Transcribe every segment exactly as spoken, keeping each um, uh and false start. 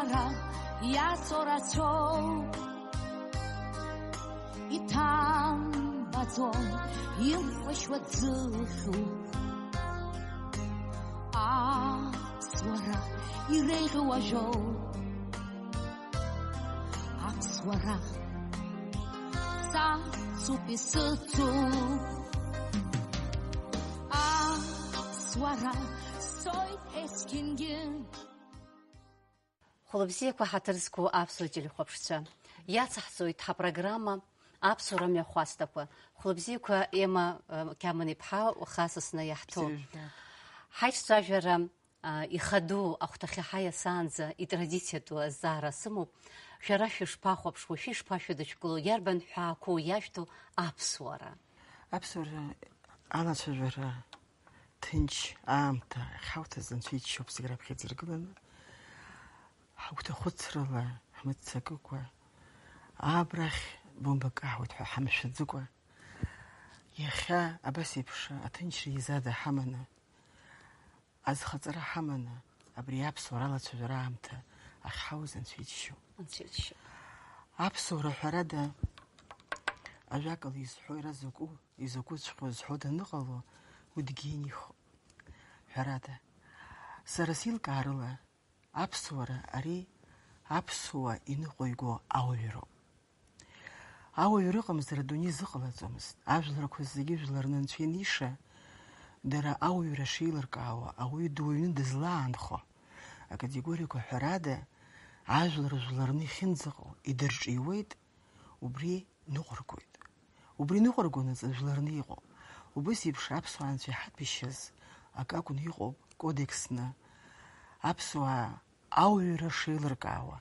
Ара иацо рацәоуп, иҭамбаӡом, имхәашьуа ӡыхьуп. Аԥсуара иреиӷьу ажәоуп. Аԥсуара сацуп исыцуп. Аԥсуара сцоит есқьынгьы. Хәылбзиақәа, ҳаҭыр зқәу аԥсуа телехәаԥшцәа, иацаҳҵоит ҳапрограмма Аԥсуара мҩахәасҭақәа. Хәылбзиақәа, Ема, э, Қьаман-иԥҳа, уаха са сны иаҳҭәу. Сыжәбо. Ҳаиҿцәажәара, а, ихаду ахәҭахьы ҳаиасаанӡа итрадициатәу азҵаара сымоуп. Шәара шәышԥахәаԥшуа, шәышԥашәыдышәкыло, иарбан ҳәаақәоу иашәҭо аԥсуара? Аԥсуара алацәажәара ҭынч аамҭа ахьҳауҭаз анцәа иџьшьоуп зегь раԥхьаӡа иргыланы. Ҳагәҭахәыцрала ҳмыццакыкәа, абрахь бомбак аҳуеит ҳәа ҳамшәаӡыкәа, иахьа абас еиԥш аҭынчра изада ҳаманы, азхаҵара ҳаманы, абри аԥсуара алацәажәара аамҭа ахьҳауз анцәа иџьшьоуп. Анцәа иџьшьоуп. Аԥсуара, ҳәарада, ажәакала изҳәо, иара закәу, изакәыҵәҟьоу зҳәо даныҟало, уи дгенихоуп. Ҳәарада, сара сеилкаарыла, аԥсуара ари аԥсуа иныҟәиго ауаҩроуп. Ауаҩра ыҟамзар адунеи зыҟалаӡомызт. Ажәларқәа зегьы жәларны анцәа ианиша, дара ауаҩра шеилыркаауа, ауаҩы дуаҩны дызлаанхо акатегориақәа, ҳәарада, ажәлар жәларны ихьынӡаҟоу идырҿиуеит, убри ныҟәыргоит. Убри ныҟәыргонаҵы жәларны иҟоуп. Убыс еиԥш аԥсуаа анцәа иҳаҭәеишьаз акы акәны иҟоуп кодексны. Аԥсуаа ауаҩра шеилыркаауа,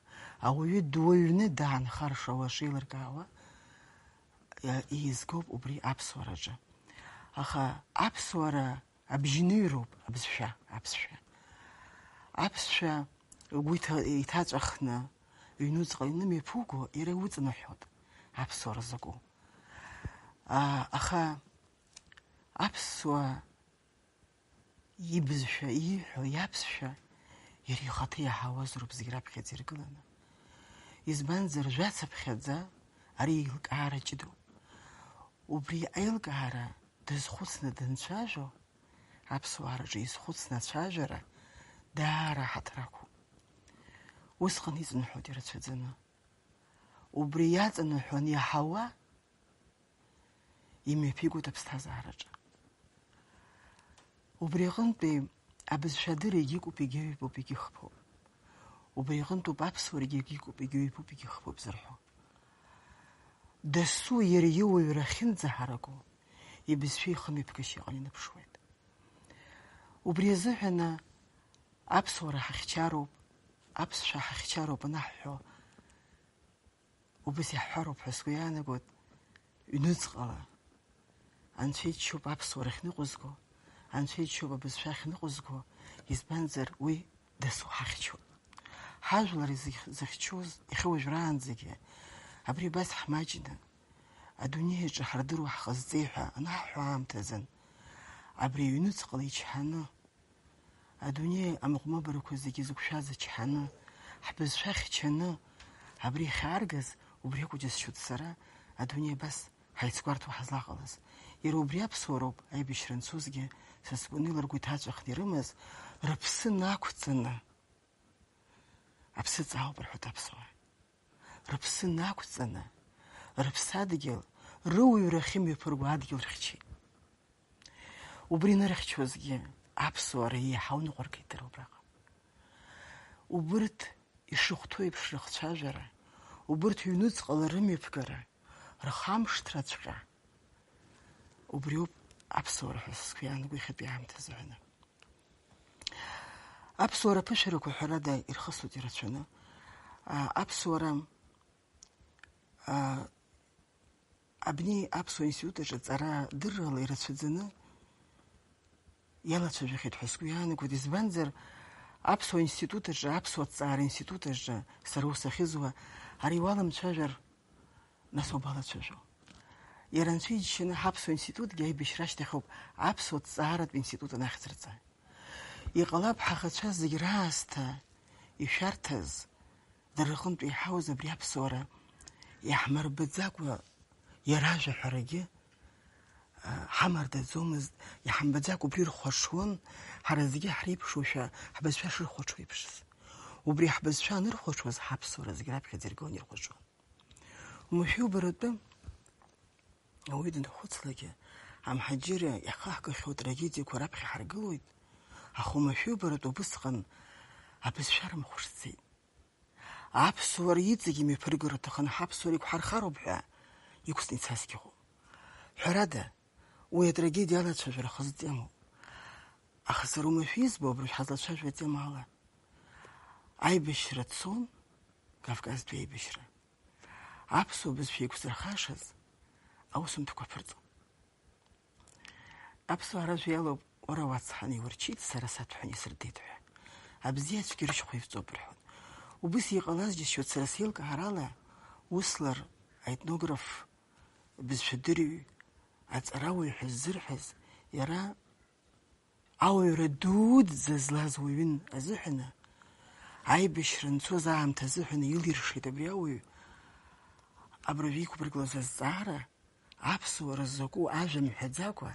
ауаҩы дуаҩны даанхар шауа шеилыркаауа, иа-, еизгоуп убри аԥсуараҿы. Аха аԥсуара абжьныҩроуп абызшәа, аԥсшәа. Аԥсшәа угәы иҭа-, иҭаҵәахны, ҩнуҵҟа инымҩаԥуго, иара иуҵанаҳәоит аԥсуара закәу. А, аха аԥсуа ибызшәа, ииҳәо, иаԥсшәа, иара ихаҭа иаҳауазароуп зегь раԥхьаӡа иргыланы. Избанзар, жәацыԥхьаӡа ари еилкаара ҷыдоуп. Убри аилкаара дазхәыцны данцәажәо, аԥсуаараҿы изхәыцны ацәажәара даара ҳаҭыр ақәуп. Усҟан иҵнаҳәоит ирацәаӡаны. Убри иаҵанаҳәон иаҳауа, имҩаԥигоит аԥсҭазаараҿы. Убри аҟынтәи абызшәа адырра егьикуп, егьаҩбоуп, егьыхԥоуп. Убри аҟынтәоуп аԥсуарагьы егьикуп, егьаҩбоуп, егьыхԥоуп зырҳәо. Дасу иара иуаҩра ахьынӡаҳараку, ибызшәа ихымҩаԥгашьа иҟны иныԥшуеит. Убри азыҳәаны аԥсуара ҳахьчароуп, аԥсшәа ҳахьчароуп анаҳҳәо, убас иаҳҳәароуп ҳәа сгәы иаанагоит, ҩнуҵҟала. Анцәа иџьшьоуп аԥсуара ахьныҟәызго, Анцәа иџьшьоуп абызшәа ахьныҟәызго, избанзар, уи дасу ҳахьчоит. Ҳажәлар изых-, зыхьчоз, иахьа уажәраанӡагьы, абри абас ҳмаҷны, адунеи аҿы ҳардыруа ҳҟазҵеи ҳәа анаҳҳәо аамҭазын, абри аҩнуҵҟала ичҳаны, адунеи амыҟәмабарақәа зегьы зықәшәаз ачҳаны, ҳбызшәа хьчаны, абри иахьааргаз, убри акәу џьысшьоит сара, адунеи абас ҳаицгәарҭо ҳазлаҟалаз. Иара убри аԥсуароуп аибашьра анцозгьы, са сгәаныла ргәы иҭаҵәахны ирымаз, рыԥсы нақәҵаны, аԥсы ҵаауп рҳәоит аԥсуаа. Рыԥсы нақәҵаны, рыԥсадгьыл, рыуаҩра ахьымҩаԥырго адгьыл рыхьчеит. Убри анырхьчозгьы аԥсуаа реиҳау ныҟәаргеит дара убраҟа. Убырҭ ишыхәҭоу еиԥш рыхцәажәара, убырҭ ҩнуҵҟала рымҩаԥгара, рхамышҭраҵәҟьа, убриоуп аԥсуара ҳәа сгәы иаанагоу иахьатәи аамҭазы ҳәаны. Аԥсуара аԥышәарақәа, ҳәарада, ирхысуеит ирацәаны. А, аԥсуара, а, абни аԥсуа институт аҿы аҵара дыррала ирацәаӡаны иалацәажәахьеит ҳәа сгәы иаанагоит, избанзар, аԥсуа институт аҿы, аԥсуа ҭҵаара институт аҿы сара ус ахьызуа, ари уаламцәажәар, нас уабалацәажәо? Иара анцәа иџьшьаны ҳаԥсуа институтгьы аибашьра ашьҭахьоуп аԥсуа ҭҵааратә институт анахьӡырҵа. Иҟалап, ҳаӷацәа зегь раасҭа ишәарҭаз, Дара рҟынтә еиҳауаз абри аԥсуара иаҳмырбаӡакәа иара ажәаҳәарагьы, а, ҳамардаӡомызт, иҳамбаӡакәа убри рхәаҽуан, ҳара зегьы ҳреиԥшушәа ҳбызшәа шырхәаҽуа еиԥшыз. Убри ҳбызшәа анырхәаҽуаз, ҳаԥсуара зегь раԥхьаӡа иргон ирхәаҽуан. Уамашәа убаратәы, ауаҩы данхәыцлакгьы, амҳаџьырра иахаҳгахьоу атрагедиақәа раԥхьа ҳаргылоит, аха уамашәа убаратәы убысҟан абызшәа рымхәышӡеит. Аԥсуара иҵегь имҩаԥыргар рҭахын, ҳаԥсуара иқәҳархароуп ҳәа иқәҵны ицазгьы ыҟоуп. Ҳәарада, уи атрагедиа алацәажәара хазы темоуп. Аха сара уамашәа избо абыржә ҳазлацәажәо атема ала. Аибашьра цон, Кавказтәи аибашьра. Аԥсуа бызшәа еиқәзырхашаз аусумҭақәа ԥырҵон. Аԥсуаа ражәа иалоуп, уара уацҳан иурчит, сара саҭәҳәан исырдеит ҳәа. Абзиа ацәгьа рышьхәа ивҵоуп рҳәон. Убыс иҟалаз џьысшьоит сара сеилкаарала, Услар аетнограф, бызшәадырҩ, аҵарауаҩ ҳәа ззырҳәаз, иара ауаҩра дуӡӡа злаз уаҩын азыҳәаны, аибашьра анцоз аамҭа азыҳәаны илиршеит абри ауаҩ, абыржәы иқәбыргылаз азҵаара, аԥсуара закәу ажәа мҳәаӡакәа,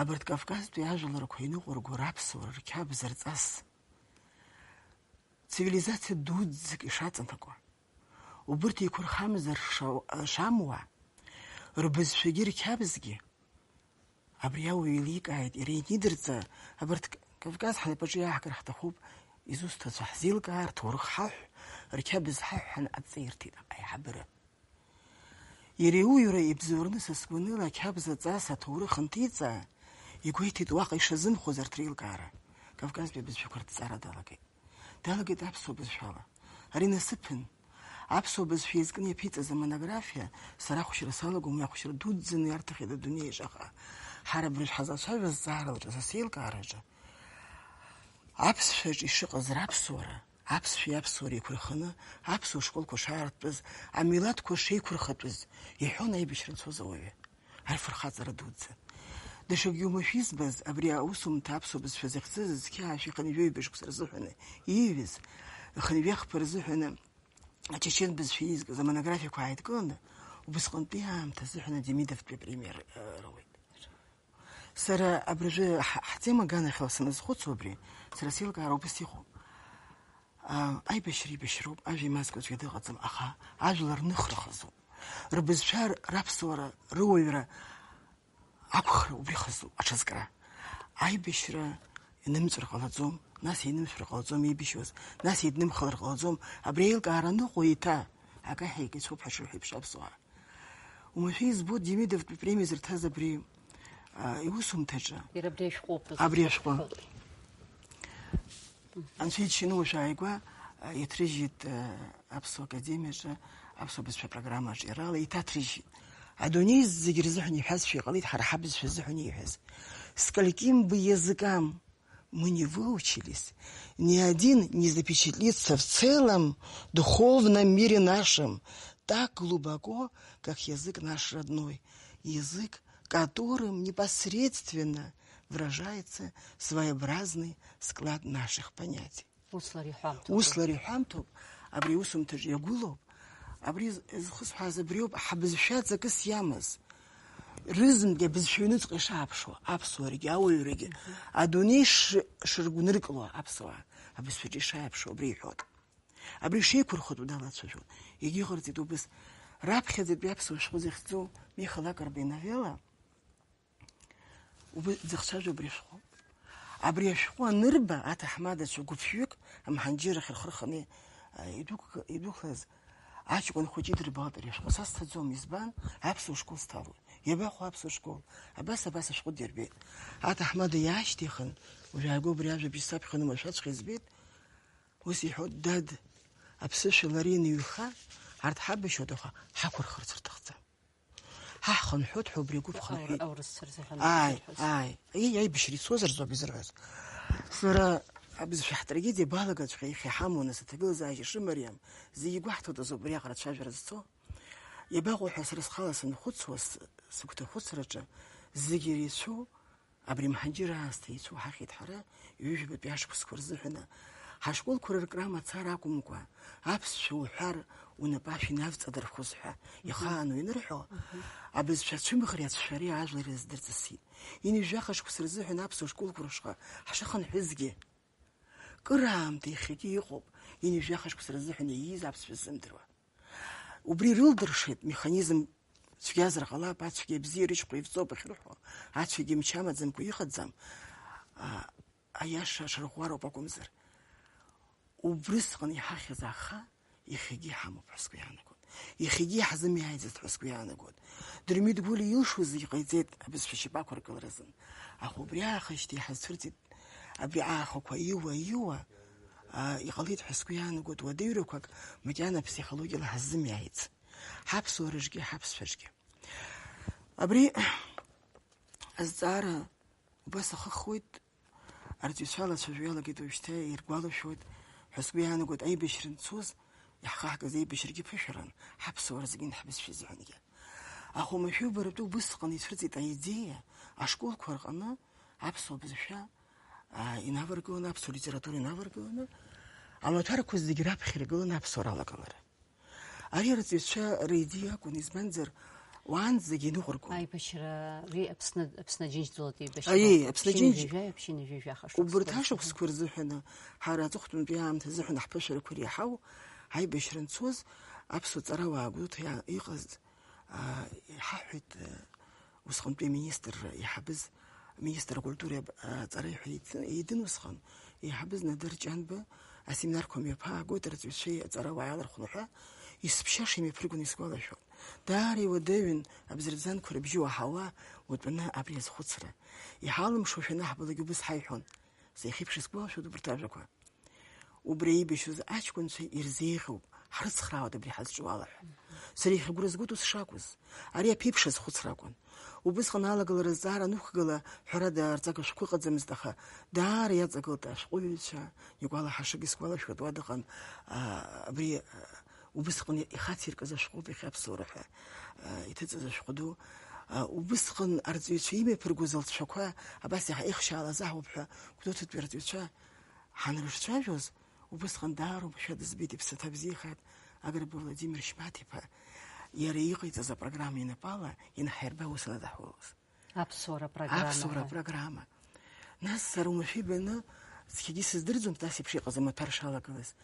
абарҭ Кавказтәи ажәларқәа иныҟәырго раԥсуара рқьабз рҵас, цивилизациа дуӡӡак ишаҵанакуа, убырҭ еиқәырхамзар ша-, шамуа, рбызшәагьы рқьабзгьы, абри ауаҩ еиликааит, иара инидырҵа, абарҭ Кавказ ҳнапаҿы иааҳгар ҳҭахуп, изусҭцәа ҳзеилкаа, рҭоурых ҳаҳә, рқьабз ҳаҳә ҳәа адҵа ирҭеит аиҳабыра. Иара иуаҩра ибзоураны са сгәаныла ақьабз аҵас аҭоурых анҭиҵаа, игәеиҭеит уаҟа ишазымхоз арҭ реилкаара. Кавказтәи абызшәақәа рҭҵаара далагеит. Далагеит аԥсуа бызшәала. Ари насыԥын. Аԥсуа бызшәа еизкны иаԥиҵаз амонографиа, сара ахәшьра салагом, уи ахәшьра дуӡӡаны иарҭахьеит адунеи аҿы, аха ҳара абыржә ҳазлацәажәо азҵаара лҿы, са сеилкаараҿы, аԥсшәаҿы ишыҟаз раԥсуара, аԥсшәеи аԥсуареи еиқәырханы, аԥсуа школқәа шаартәыз, амилаҭқәа шеиқәырхатәыз, иҳәон аибашьра анцоз ауаҩы. Арфырхаҵара дуӡӡан. Даҽакгьы уамашәа избаз, абри аусумҭа аԥсуа бызшәа захьӡыз зқьи аашәи хынҩажәи ҩба шықәса рзыҳәаны ииҩыз, хынҩажәи хԥа рзыҳәаны ачечен бызшәа иизкыз амонографиақәа ааидкыланы, убысҟантәи аамҭа азыҳәаны Демидовтәи апремиа р-, руеит. Сара абыржәы ҳ-, ҳтема аганахьала саназхәыцуа абри, сара сеилкаара убас иҟоуп. А, аибашьра еибашьроуп, ажәа имазкуа аӡәгьы дыҟаӡам, аха ажәлар ныхра хазуп. Рбызшәа р-, раԥсуара, рыуаҩра ақәхра убри хазуп, аҽазкра. Аибашьра инымҵәар ҟалаӡом, нас инымшәар ҟалаӡом еибашьуаз, нас еиднымхалар ҟалаӡом, абри аилкаара аныҟоу еиҭа акаҳәа икьацәоуп ҳәа шырҳәо еиԥш аԥсуаа. Уамашәа избоит Демидовтәи премиа зырҭаз абри, а, иусумҭаҿы. Иара абри ашәҟәоуп. Абри ашәҟәы. Анцәа иџьшьаны уажә ааигәа, а, иаҭрыжьит, а, Аԥсуа академиаҿы, аԥсуа бызшәа программаҿы иарала иҭаҭрыжьит. Адунеи зегь рзыҳәан иҳәазшәа иҟалеит ҳара ҳабызшәа азыҳәан ииҳәаз. Скольким бы языкам мы не выучились, ни один не запечатлится в целом духовном мире нашем так глубоко, как язык наш родной, язык, которым непосредственно выражается своеобразный склад наших понятий. Услар иҳәамҭоуп. Услар иҳәамҭоуп, абри аусумҭаҿы иагәылоуп. Абри з-, зхысҳәааз абриоуп, ҳабызшәа ҵакыс иамаз. Рызынтәи абызшәа ҩныҵҟа ишааԥшуа, аԥсуарагьы, ауаҩрагьы, адунеи ш-, шыргәныркыло аԥсуаа, абызшәаҿы ишааԥшуа, абри иҳәоит. Абри шеиқәырхатәу далацәажәон. Егьыҟарҵеит убыс. Раԥхьаӡатәи аԥсуа шәҟәы захьӡу Миха Лакрба иновелла, Убри дзыхцәажәо абри ашәҟәы. Абри ашәҟәы анырба, аҭаҳмадацәа гәыԥҩык амҳанџьырахь рхы рханы, а, идәықәк-, идәықәлаз аҷкәын хәыҷы идырбалт ари ашәҟәы. Са сцаӡом, избан? Аԥсуа школ сҭалоит. Иабаҟоу аԥсуа школ? Абас, абас ашәҟәы дирбеит. Аҭаҳмада иаашьҭихын, уажәааигәа убри ажәабжь саԥхьон, уамашәаҵәҟьа избеит. Ус иҳәоит, дад, аԥсышәа лара ианыҩха, арҭ ҳабашьуеит, аха ҳақәырхырц рҭахӡам. Ҳа ҳхынҳәуеит ҳәа убри агәыԥ хынҳәит. Аурысцәа рзыҳәан. Ааи, ааи. Еи, аибашьра ицозар зоуп изырҳәаз. Сара абызшәа ҳтрагедиа балагаҵәҟьа иахьа иҳамоу, нас, аҭагылазаашьа шымариам, зегьы игәаҳҭоит азы убриаҟара ацәажәара зцо. Иабаҟоу ҳәа сара схала санхәыцуа, с-, сыгәҭахәыцраҿы зегьы иреицәоу, абри мҳаџьыр аасҭа ицәоу ҳахьит ҳара, ҩажәабатәи ашықәсқәа рзыҳәаны. Ҳашколқәа рыркра мацара акәымкәа, аԥсшәа уҳәар, унапы ашә инавҵадырхәыз ҳәа ихаан уанырҳәо, абызшәа ацәымӷреи ацәшәареи ажәлар ирыздырҵысит. Ҩынҩажәаха шықәса рзыҳәан аԥсуа школқәа рышҟа ҳшыхынҳәызгьы, кыраамҭа иахьагьы иҟоуп, ҩынҩажәаха шықәса рзыҳәан ииз аԥсшәа ззымдыруа. Убри рылдыршеит механизм цәгьазар ҟалап, ацәгьа абзиа рышьхәа ивҵоуп ахьырҳәо, ацәгьагьы мчы амаӡамкәа иҟаӡам, а, аиаша шарӷәӷәароуп акәымзар. Убрысҟан иҳахьыз аха, иахьагьы иҳамоуп ҳәа сгәы иаанагон. Иахьагьы иаҳзымиааиӡацт ҳәа сгәы иаанагон. Дырмит Гәлиа илшоз зегьы ҟаиҵеит абызшәа ашьапақәыркыларазын. Аха убри аахижьҭеи иҳазцәырҵит, абри аахақәа иуа-иуа, а, иҟалеит ҳәа сгәы иаанагоит уадаҩрақәак макьана ԥсихологиала ҳаззымиааиц. Ҳаԥсуараҿгьы, ҳаԥсшәаҿгьы. Абри азҵаара убас ахыхуеит, арҵаҩцәа алацәажәо иалагеит уажәшьҭа иргәалашәоит ҳәа сгәы иаанагоит, аибашьра анцоз, иаҳхаҳгаз аибашьрагьы ԥышәаран, ҳаԥсуара зегьы ҳбызшәа изыҳәангьы. Аха уамашәа убаратәы убысҟан ицәырҵит аидеиа, ашколқәа рҟны аԥсуа бызшәа, а, инаваргыланы, аԥсуа литература инаваргыланы, амаҭәарқәа зегьы раԥхьа иргыланы аԥсуара алагалара. Ари арҵаҩцәа ридеиа акәын, избанзар, уаанӡагьы иныҟәыргон. Аибашьра, ари Аԥсны, Аԥсны Аџьынџьтәылатә еибашьра. Аиеи, Аԥсны Аԥшьынҩажәи жәаҩа, аԥшьынҩажәи жәаха шықәсқәа. Убырҭ ашықәсқәа рзыҳәаны ҳара аҵыхәтәантәи аамҭа азыҳәан ҳԥышәарақәа иреиҳау аибашьра анцоз аԥсуа ҵарауаа гәыҭ иа-, иҟаз, аа, иҳаҳәеит, э, усҟантәи аминистрра иҳабыз, аминистр акультуреи аб-, аҵареи ҳәа еидын, еидын усҟан, иҳабыз Надыр Ҷанба асеминарқәа мҩаԥаагоит, арҵаҩцәеи аҵарауааи алархәны ҳәа, есԥшьаша имҩаԥыргон исгәалашәон. Даара иуадаҩын абзарбзанқәа рыбжьы уаҳауа, утәаны абри азхәыцра. Иҳалымшошәа анаҳбалак убыс ҳаиҳәон. Сеихьеиԥш исгәалашәоит убарҭ ажәақәа. Убри еибашьуаз аҷкәынцәа ирзеиӷьуп, ҳрыцхраауеит абри ҳазҿу ала ҳәа. Сара иахьагәра згоит ус шакәыз. Ари аԥеиԥш азхәыцра акәын. Убысҟан алагалара азҵаара анықәгыла, ҳәарада, арҵага шәҟәы ыҟаӡамызт, аха даара иаҵагылт ашәҟәыҩҩцәа, Никәала Ҳашыг исгәалашәоит, уа дыҟан, а, абри, а, убысҟан ихациркыз ашәҟәы, иахьа аԥсуара ҳәа, а, иҭыҵыз ашәҟәы ду. А, убысҟан арҵаҩцәа имҩаԥыргоз алҵшәақәа абас иаҳа ихшьаала заҳуп ҳәа, Гәдоуҭатәи арҵаҩцәа ҳанрыҿцәажәоз, убысҟан даара уамашәа дызбеит, иԥсаҭа бзиахааит, Агрба Владимир Шьмаҭ-иԥа, иара иҟаиҵаз апрограмма инапала ианҳаирба аус анадаҳулоз. Аԥсуара программа Аԥсуара ҳәа. Программа. Нас сара уамашәа ибаны, цқьагьы сыздырӡом, нас еиԥш иҟаз амаҭәар шалагалаз.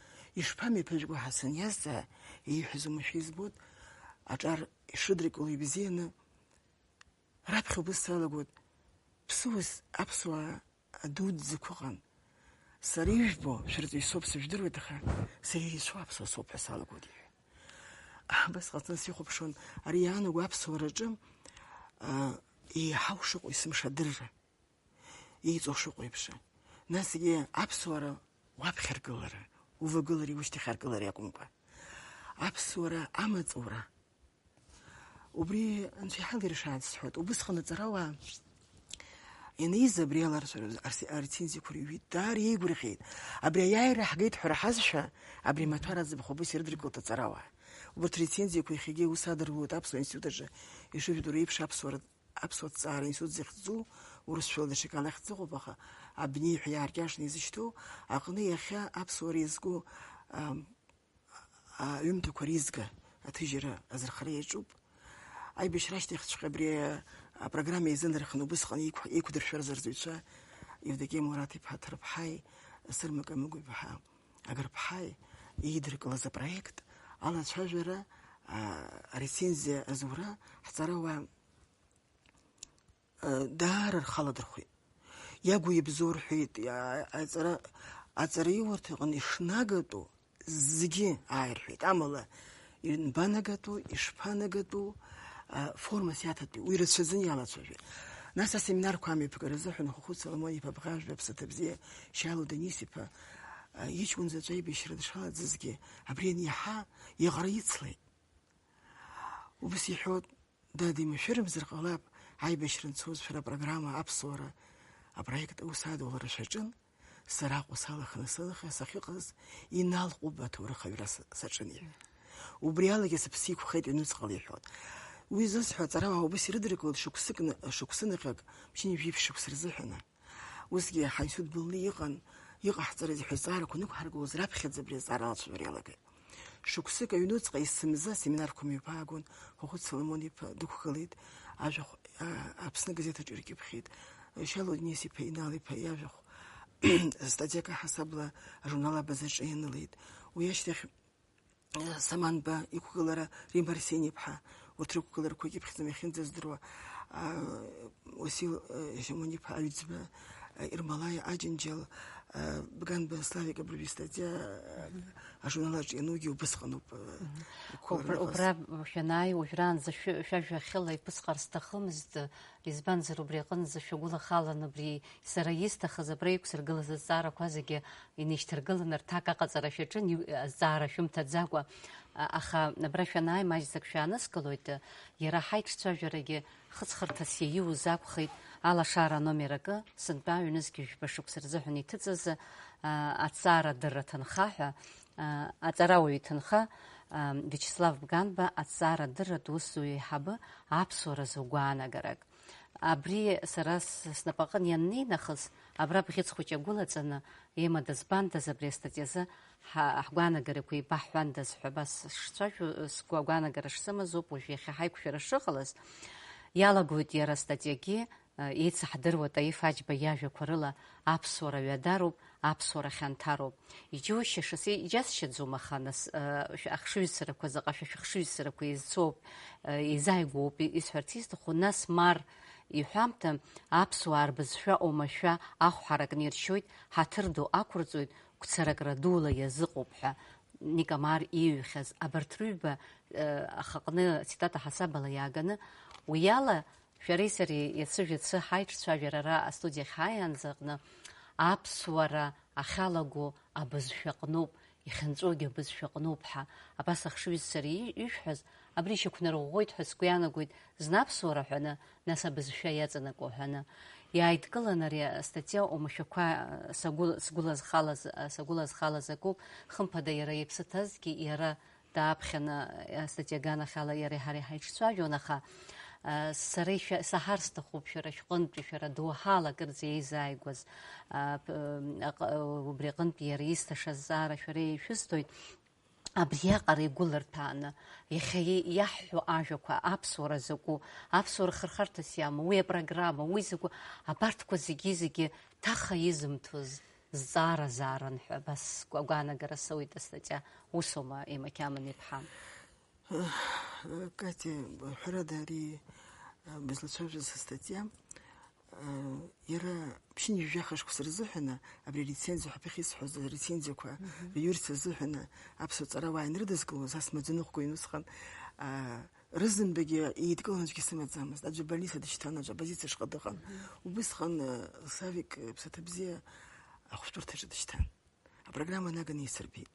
Ишԥамҩаԥыжәго ҳәа саниазҵаа, ииҳәаз уамашәа избоит, аҿар ишыдрыкыло ибзианы, раԥхьа убыс салагоит, ԥсуас аԥсуаа адуӡӡақәа ыҟан. Сара ижәбо, шәырҵаҩ соуп, сыжәдыруеит, аха сара ирицәоу аԥсуа соуп ҳәа салагоит, иҳәа. Абас ҟаҵаны сихәаԥшуан, ари иаанаго аԥсуараҿы, а, еиҳау шыҟоу есымша адырра, еиҵоу шыҟоу еиԥш. Насгьы аԥсуара уаԥхьа аргылара, увагылареи ушьҭахь аргылареи акәымкәа, аԥсуара амаҵура, убри Анцәа иҳалиршааит сҳәоит. Убысҟан аҵарауаа ианиз абри аларҵәара арсе-, арецензиақәа рыҩит, даара еигәырӷьеит. Абри аиааира ҳгеит ҳәа раҳазшәа, абри амаҭәар аӡбахә убыс ирыдыркылт аҵарауаа. Убарҭ рецензиақәа иахьагьы аус адырулоит Аԥсуа институт аҿы, ишыжәдыруа еиԥш, аԥсуара, аԥсуа ҭҵаара институт зыхьӡу, урысшәала даҽакала ахьӡ ыҟоуп, аха абни ҳәа иааркьаҿны изышьҭоу аҟны иахьа аԥсуара иазку, ам, аҩымҭақәа реизга аҭыжьра азырхара иаҿуп. Аибашьра ашьҭахьҵәҟьа абри апрограмма иазынарханы убысҟан еиқә-, еиқәдыршәарыз арҵаҩцәа Евдокиа Мураҭ-иԥҳа Ҭырԥҳаи Сырма Камыгә-иԥҳа Агырԥҳаи еидыркылаз апроект алацәажәара, а, арецензиа азура ҳҵарауаа даара рхы аладырхәит. Иагу иабзоу рҳәеит, иа-, аҵара, аҵараиурҭа аҟны ишнагатәу зегьы ааирҳәеит. Амала, ианбанагатәу, ишԥанагатәу, а, формас иаҭатәи, уи рацәаӡаны иалацәажәеит. Нас асеминарқәа амҩаԥгара азыҳәан Хәыхәыт Соломон-иԥа Бӷажәба, Ԥсаҭа бзиа Шьалу Данис-иԥа, а, иҷкәын заҵә аибашьра дшалаӡызгьы, абри аниаҳа, иаҟара ицлеит. Убас иҳәоит, Дад, имашәырымзар ҟалап, аибашьра анцоз шәара апрограмма аԥсуара апроект аус адулара шәаҿын, сара Аҟәа салаханы сылахьа сахьыҟаз Инал Ҟәба аҭоурых аҩра с-, саҿын, иҳәа. Убри алагьы сыԥсы иқәхеит, аҩнуҵҟала иҳәон. Уи зысҳәо, аҵарауаа убас ирыдыркылт шықәсыкны, шықәсынаҟьак, ԥшьынҩажәи жәиԥшь шықәса рзыҳәаны. Усгьы ҳаинститут былны иҟан, Иҟаҳҵарызеи ҳәа азҵаарақәа нықәҳаргылоз раԥхьаӡа абри азҵаара алацәажәара иалагеит. Шықәсык аҩнуҵҟа есымза асеминарқәа мҩаԥаагон, Хәыхәыт Соломон-иԥа дықәгылеит, ажәахә, а, Аԥсны газеҭ аҿы иркьыԥхьит, Шьалуа Денис-иԥа Инал-иԥа иажәахә статиак аҳасабала ажурнал Абазаҿы ианылеит. Уи ашьҭахь, а, Саманба иқәгылара, Римма Арсен-иԥҳа, урҭ рықәгыларақәа икьыԥхьӡаны иахьынӡаздыруа, а, Уасил, а, Шьамон-иԥа Аҩӡба, а, Ермолаи Аџьынџьал, а, Бганба Славик абыржәы истатиа, а, Мгм. ажурнал аҿы ианугьы убысҟаноуп, а, Мгм. иқәгылара Убра, ыҟаз. Убра шәанааи, уажәраанӡа шәы-, шәажәа ахьыла иԥысҟар сҭахымызт, избанзар, убри аҟынӡа шәагәылахалан, убри сара исҭахыз абра иқәсыргылаз азҵаарақәа зегьы инеишьҭаргыланы рҭак аҟаҵара шәаҿын, иу-, азҵаара шәымҭаӡакәа. А-, аха абра шәанааи, маҷӡак шәааныскылоит, иара ҳаиҿцәажәарагьы хыҵхырҭас иаиуз акәхеит, алашара аномер акы, сынтәа ҩнызқь жәба шықәса рзыҳәан иҭыҵыз, а, аҭҵаарадырра ҭынха ҳәа, а, аҵарауаҩ иҭынха, а, Виачеслав Бганба аҭҵаарадырратә усзуҩ еиҳабы аԥсуаразы гәаанагарак. Абри сара с-, снапаҟын ианнеи нахыс, абра бӷьыц хәыҷ агәылаҵаны, Ема дызбандаз абри астатиазы ҳа-, ҳгәаанагарақәа еибаҳҳәандаз ҳәа абас шцәажәо, сгәы агәаанагара шсымаз ауп уажә иахьа ҳаиқәшәара шыҟалаз. Иалагоит иара астатиагьы, еицаҳдыруа Таиф Аџьба иажәақәа рыла аԥсуара ҩадароуп, аԥсуара хьанҭароуп. Иџьоушьаша, иџьасшьаӡом, аха нас, ахшыҩзцарақәа заҟа шәа шәыхшыҩзцарақәа еизцоуп, еизааигәоуп исҳәарц исҭаху, нас Мар иҳәамҭа аԥсуаа рбызшәа оумашәа ахә ҳаракны иршьоит, ҳаҭыр ду ақәырҵоит, гәцаракра дула иазыҟоуп ҳәа Никомар ииҩхьаз абарҭ рыҩба, э, ахаҟны цитата ҳасабала иааганы, уи ала, шәареи сареи иацы-жәацы ҳаиҿцәажәара ара астудиахь ҳааиаанӡаҟны аԥсуара ахьалаго абызшәаҟноуп, ихьанҵәогьы абызшәаҟноуп ҳәа, абас ахшыҩзцара и-, ишәҳәаз, абри шьақәнарӷәӷәоит ҳәа сгәы иаанагоит, зны аԥсуара ҳәаны, нас абызшәа иаҵанакуа ҳәаны. Иааидкылан ари астатиа оумашәақәа, сагәы-, сгәылазхалаз, сагәылазхалаз акоуп, хымԥада иара иԥсы ҭазҭгьы иара дааԥхьаны, астатиа аганахьала иареи ҳареи ҳаиҿцәажәон, аха, а, сара ишәа-, саҳар сҭахуп шәара шәҟынтәи, шәара доуҳала акырӡа еизааигәаз, а, п-, аҟ-, убри аҟынтәи иара исҭаша азҵаара шәара ишәысҭоит. Абриаҟара игәылырҭәааны, иахьа и-, иаҳҳәо ажәақәа, аԥсуара закәу, аԥсуара хырхарҭас иамоу, уи апрограмма, уи закәу, абарҭқәа зегьы-зегьы ҭаха изымҭоз зҵаара-заарын ҳәа абас сгәа-, агәаанагара сауит астатиа, усоума, Ема Қьаман-иԥҳа? Катя, ҳәарада, ари, а, бызлацәажәоз астатиа, а, иара ԥшьынҩажәи жәаха шықәса рзыҳәаны абри арецензиа ҳәа ԥыхьа исҳәоз арецензиақәа Мгм. Рҩырц азыҳәаны аԥсуа ҵарауаа ианрыдызкылоз, ас маӡаныҟәгаҩын усҟан, а, рызынтәагьы еидкыланы аӡәгьы сымаӡамызт. Аӡәы абольница дышьҭан, аӡәы аппозициа шҟа дыҟан. Мгм. Убысҟан, а, Славик, а, ԥсаҭа бзиа ахәшәтәырҭаҿы дышьҭан. Апрограмма наганы исырбеит.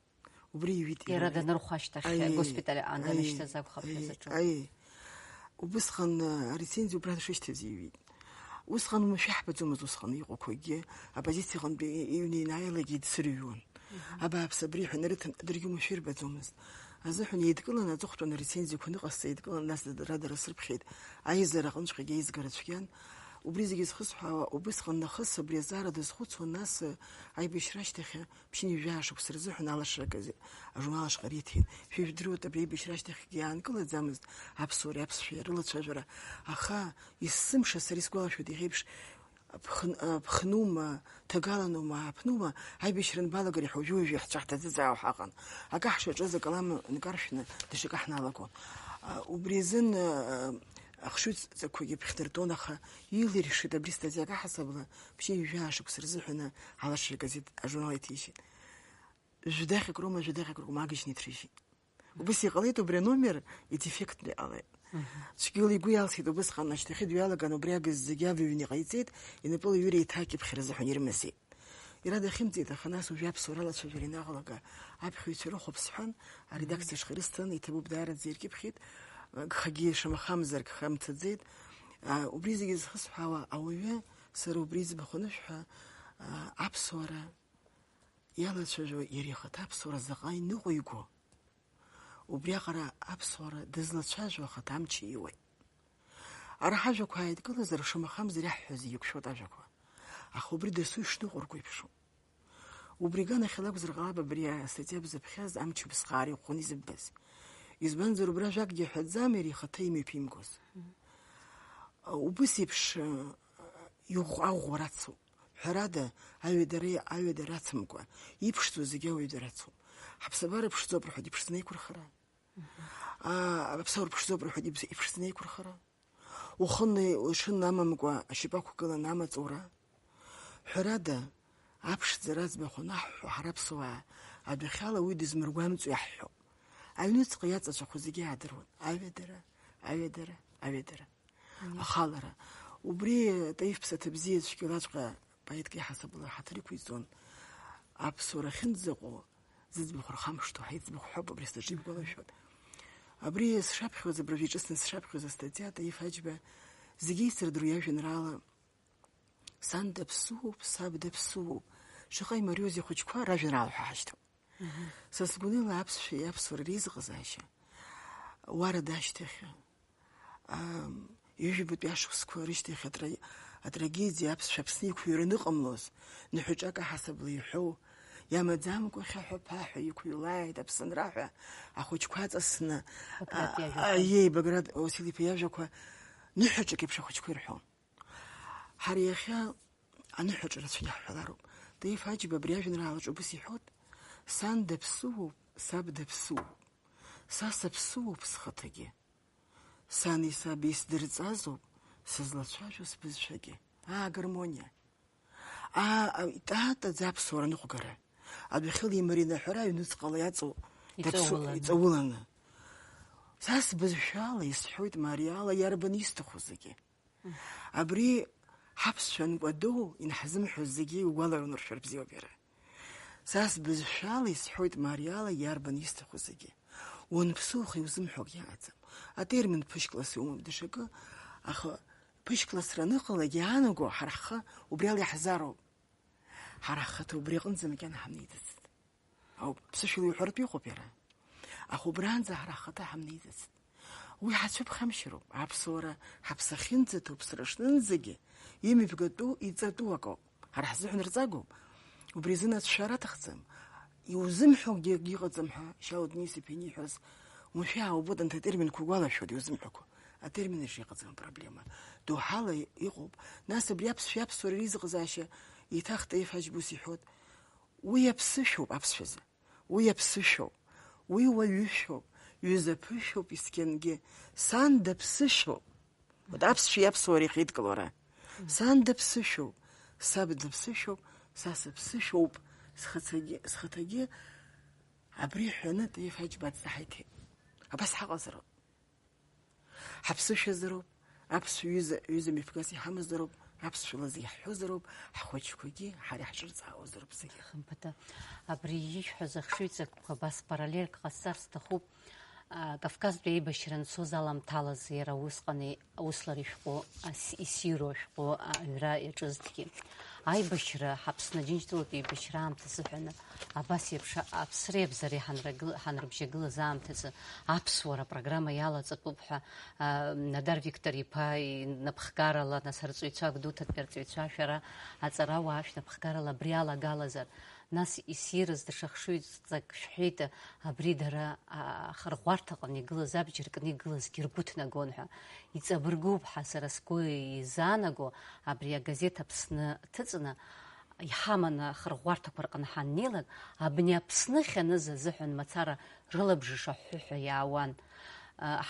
Убри иҩит Иара иара. Данырхәа ашьҭахь, Аиеи, госпиталь аананашьҭыз аиеи, акәхап ҳәа аиеи, заҿу. Аиеи. Убысҟан, а, арецензиа убра дшышьҭаз иҩит. Усҟан уамашәа ҳбаӡомызт усҟан иҟақәагьы, аппозициа аҟынтәи иҩны ианааилак еидсырҩуан. Мгм. Абааԥс, абри ҳәа нарыҭан, даргьы уамашәа ирбаӡомызт. Азыҳәан еидкыланы аҵыхәтәан арецензиақәа ныҟасҵа еидкылан, нас дара дара срыԥхьеит. Аизара аҟынҵәҟьагьы аизгара цәгьан. Убри зегьы зхысҳәаауа, убысҟан нахыс абри азҵаара дазхәыцуан, нас, а, аибашьра ашьҭахь, ԥшьынҩажәи жәаа шықәса рзыҳәан алашара газеҭ, ажурнал ашҟа риҭеит. Шәыжәдыруеит, абри аибашьра ашьҭахьгьы иаанкылаӡамызт аԥсуареи аԥсшәеи рылацәажәара. Аха есымша сара исгәалашәоит, иахьеиԥш, ԥхын-, а, ԥхынума, ҭагаланума, ааԥнума, аибашьра анбалагари ҳәа уажәы-уажәы ҳцәа ҳҭаӡыӡаауа ҳаҟан. Акы ҳшаҿыз акалам нкаршәны даҽакы ҳналагон. А, убри азын, а, ахшыҩҵақәагьы ԥхьдыртәон, аха илиршеит абри статиак аҳасабала, ԥшьынҩажәи жәаа шықәса рзыҳәаны алашара газеҭ ажурнал иҭишьит. Жәдахьак роума, жәдахьак ракәым, агыжьны иҭрыжьит. Убыс иҟалеит, убри аномер идефектны иҟалеит. Мгм. Цәгьала игәы иалсит, убысҟан ашьҭахьы дҩалаган, убри агыз зегьы авыҩны иҟаиҵеит, инапыла иҩыра еиҭакьыԥхьра азыҳәан ирымазеит. Иара дахьымӡеит, аха нас уажәы аԥсуара алацәажәара ианалага аԥхьаҩцәа ирыхәаԥсҳәан, аредакциа ашҟа ирысҭан, иҭабуп, даараӡа иркьыԥхьит, гхагьы шамахамзар гха мцаӡеит. А, убри зегьы зхысҳәаауа ауаҩы, сара убри иӡбахә анышәҳәа, а, аԥсуара иалацәажәо иара ихаҭа аԥсуара заҟа иныҟәиго, убриаҟара аԥсуара дызлацәажәо ахаҭа амч ииуеит. Ара ҳажәақәа ааидкылазар, шамахамзар иаҳҳәаз еиқәшәоит ажәақәа. Аха убри дасу ишныҟәырго еиԥшуп. Убри аганахьала акәзар ҟалап абри астатиа бзыԥхьаз амч ԥсхаара иӷәӷәаны изыббаз. Избанзар, убра ажәакгьы ҳәаӡам иара ихаҭа имҩаԥимгоз. Убыс еиԥш, э, иӷәӷәа-, аӷәӷәа рацуп. Ҳәарада, аҩадара, аҩадара ацымкәа, иԥшӡоу зегьы ауаҩадара ацуп. Ҳаԥсабара ԥшӡоуп рҳәоит, иԥшӡаны еиқәырхара. Аа, аԥсуара ԥшӡоуп рҳәоит, иԥс-, иԥшӡаны еиқәырхара. Ухынла уҽынла амамкәа ашьапы ақәгыланы амаҵура. Ҳәарада, аԥшӡара аӡбахә анаҳҳәо, ҳара аԥсуаа адәахьала уи дызмыргәамҵуа иаҳҳәоуп. Аҩныҵҟа иаҵацәахо зегьы аадыруан. Аҩадара, аҩадара, аҩадара. Мм. Ахалара. Убри Таиф ԥсаҭа бзиа цәгьалаҵәҟьа поетк иаҳасабала ҳаҭыр иқәиҵон. Аԥсуара ахьынӡаҟоу зыӡбахә рхамышҭуа ҳаиӡбахә ҳәоуп, абри снаҿибгәалашәоит. Абри сшаԥхьоз, абыржәы иҿыцны сшаԥхьоз астатиа Таиф Аџьба зегьы еицырдыруа иажәеинраала Сан даԥсуоуп, саб даԥсуоуп. Шаҟа имариоузеи ахәыҷқәа ражәеинраала ҳәа ҳашьҭоуп. Мгм. Са сгәанала аԥсшәеи аԥсуареи реизыҟазаашьа уарада ашьҭахь, ам, ҩажәи жәабатәи ашықәсқәа рышьҭахь атра-, атрагедиа аԥсшәа Аԥсны иқәыҩраны иҟамлоз, ныҳәаҿак аҳасабала иҳәоу, иамаӡамкәа хьаҳәа-ԥаҳәа иқәыҩлааит Аԥсынра ҳәа ахәыҷқәа аҵасны, Баграт а, иажәақәа. А, иеи, Баграт Васил-иԥа иажәақәа ныҳәаҿак еиԥш ахәыҷқәа ирҳәон. Ҳара иахьа аныҳәаҿа рацәа иаҳҳәалароуп. Таиф Аџьба абри ажәеинраалаҿы убыс иҳәоит, сан даԥсуоуп, саб даԥсуоуп. Са саԥсуоуп схаҭагьы. Сани саби сдырҵазоуп, сызлацәажәо сбызшәагьы. Аа, агармониа! Аа, а, итатаӡа аԥсуара ныҟәгара. Адәахьыла имаринаҳәара аҩнуҵҟала иаҵоу даԥсу-, иҵауланы. Иҵауланы. Са сбызшәала исҳәоит мариала иарбан исҭаху зегьы. Абри ҳаԥсшәа анкәадоу инаҳзымҳәоз зегьы иугәалараны уршәар бзиоуп иара. Са сбызшәала исҳәоит мариала иарбан исҭаху зегьы. Уанԥсуха иузымҳәогьы ыҟаӡам. Атермин ԥышькласс иумоуп даҽакы, аха ԥышьклассра аныҟалак иаанаго ҳара ҳхы убриала иаҳзароуп. Ҳара ҳхаҭа убри аҟынӡа макьана ҳамнеиӡацт. Ауп, ԥсышәала иуҳәартә иҟоуп иара. Аха убранӡа ҳара ҳхаҭа ҳамнеиӡацт. Уи ҳацәыԥхамшьароуп, аԥсуара ҳаԥсахьынӡаҭоу, ԥсра шнынӡагьы имҩаԥгатәу, иҵатәу акоуп. Ҳара ҳзыҳәан рҵагоуп. Убри азы ацәшәара аҭахӡам. Иузымҳәогьы акгьы ыҟаӡам ҳәа Шьалуа Денис-иԥа ианиҳәоз, умшәа аубоит, анҭ атерминқәа угәалашәоит, иузымҳәақәо. Атермин аҿы иҟаӡам апроблема. Доуҳала иҟоуп. Нас абри аԥсшәа аԥсуара реизыҟазаашьа еиҭах Таиф Аџьба ус иҳәоит, уи аԥсышәоуп аԥсшәазы. Уи аԥсышәоуп. Уи уаҩышәоуп. Ҩыза ԥышәоуп есқьынгьы. Сан даԥсышәоуп. Вот аԥсшәеи аԥсуареи ахьеидкыло ара. Сан даԥсышәоуп. Саб даԥсышәоуп. Са сыԥсышәоуп. Схаҭагьы, схаҭагьы абри ҳәаны Таиф Аџьба дсаҳаиҭеит. Абас ҳаҟазароуп. Ҳаԥсышәазароуп, аԥсшәа ҩыза, ҩыза мҩаԥгас иҳамазароуп, аԥсшәала зегь ҳҳәозароуп, ҳхәыҷқәагьы ҳара иаҳҿырҵаауазароуп зегьы. Хымԥада, абри ишәҳәаз ахшыҩҵакқәа абас параллельк ҟасҵар сҭахуп. А, Кавказтәи аибашьра анцоз аламҭалаз иара усҟан и-, услар ишәҟәы, ас-, иссиру ашәҟәы аҩра иаҿызҭгьы. Аибашьра, Ҳаԥсны Аџьынџьтәылатә еибашьра аамҭазыҳәаны абас еиԥш аԥсреи абзареи ҳанрагыл-, ҳанрыбжьагылаз аамҭазы аԥсуара апрограмма иалаҵатәуп ҳәа, а, Надар Виктор-иԥа инапхгарала, нас арҵаҩцәа, Гәдоуҭатәи арҵаҩцәа, шәара аҵарауаа шәнапхгарала абри алагалазар, нас иссирыз даҽа хшыҩҵак шәҳәеит, абри дара, а, ахырӷәӷәарҭаҟны игылаз, абџьар кны игылазгьы ргәы ҭнагон ҳәа. Иҵабыргуп ҳәа сара сгәы изаанаго, абри агазеҭ Аԥсны ҭыҵны, иҳаманы ахырӷәӷәарҭақәа рҟны ҳаннеилак, абни Аԥсны ахьаныз азыҳәан мацара рылабжыш аҳәҳәа иаауан.